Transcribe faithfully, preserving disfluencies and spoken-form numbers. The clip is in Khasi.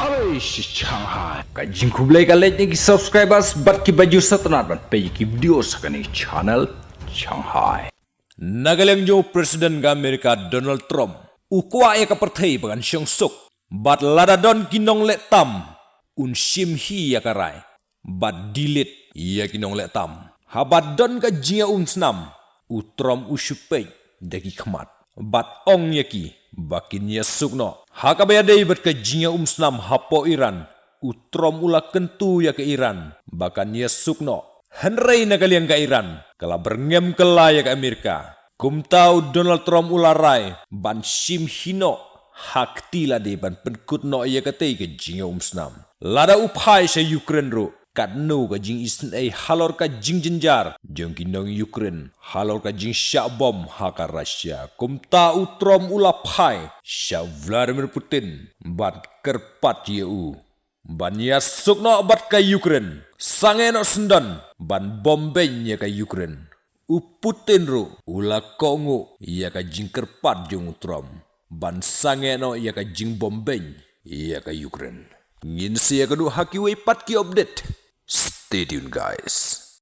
Always Shanghai. Ka jingkhublei ka leit ïa ki subscribers bad ki ba ju sngewtynnat ban peit ïa ki video sa kane ka channel Shanghai. Na ka liang jong u President ka Amerika Donald Trump, u kwah ïa ka pyrthei ba kan shong suk. Bad lada don ki nongleh tam, un shim hi ïa ka rai. Bad delete ïa ki nongleh tam. Haba don ka jingïaumsnam, u Trump u shu peit da ki khmat. Bad ong ïa ki ba kin ïasuk noh. Ha kaba ïadei bad ka jingïaumsnam hapoh Iran, u Trump u la kyntu ïa ka Iran ba kan ïasuk noh. Hynrei na ka liang ka Iran ka la byrngem kylla ïa ka Amerika. Kumta u Donald Trump u la rai ban shim hi noh ha kti lade ban pynkut noh ïa katei ka jingïaumsnam. Lada u phai sha Ukraine ruh, katno ka jingisynei halor ka jingjynjar jong ki nong Ukraine, halor ka jingshah bom ha ka Russia. Kumta u Trump u la phai sha Vladimir Putin ban kyrpad ïa u ban ïasuk noh bad ka Ukraine. Sangeh noh syndon ban bom beiñ ïa ka Ukraine. U Putin ruh u la kohnguh ïa ka jingkyrpad jong u Trump ban sangeh noh ïa ka jingbom beiñ ïa ka Ukraine. Ngin sa ïakynduh ha kiwei pat ki update. Stay tuned, guys.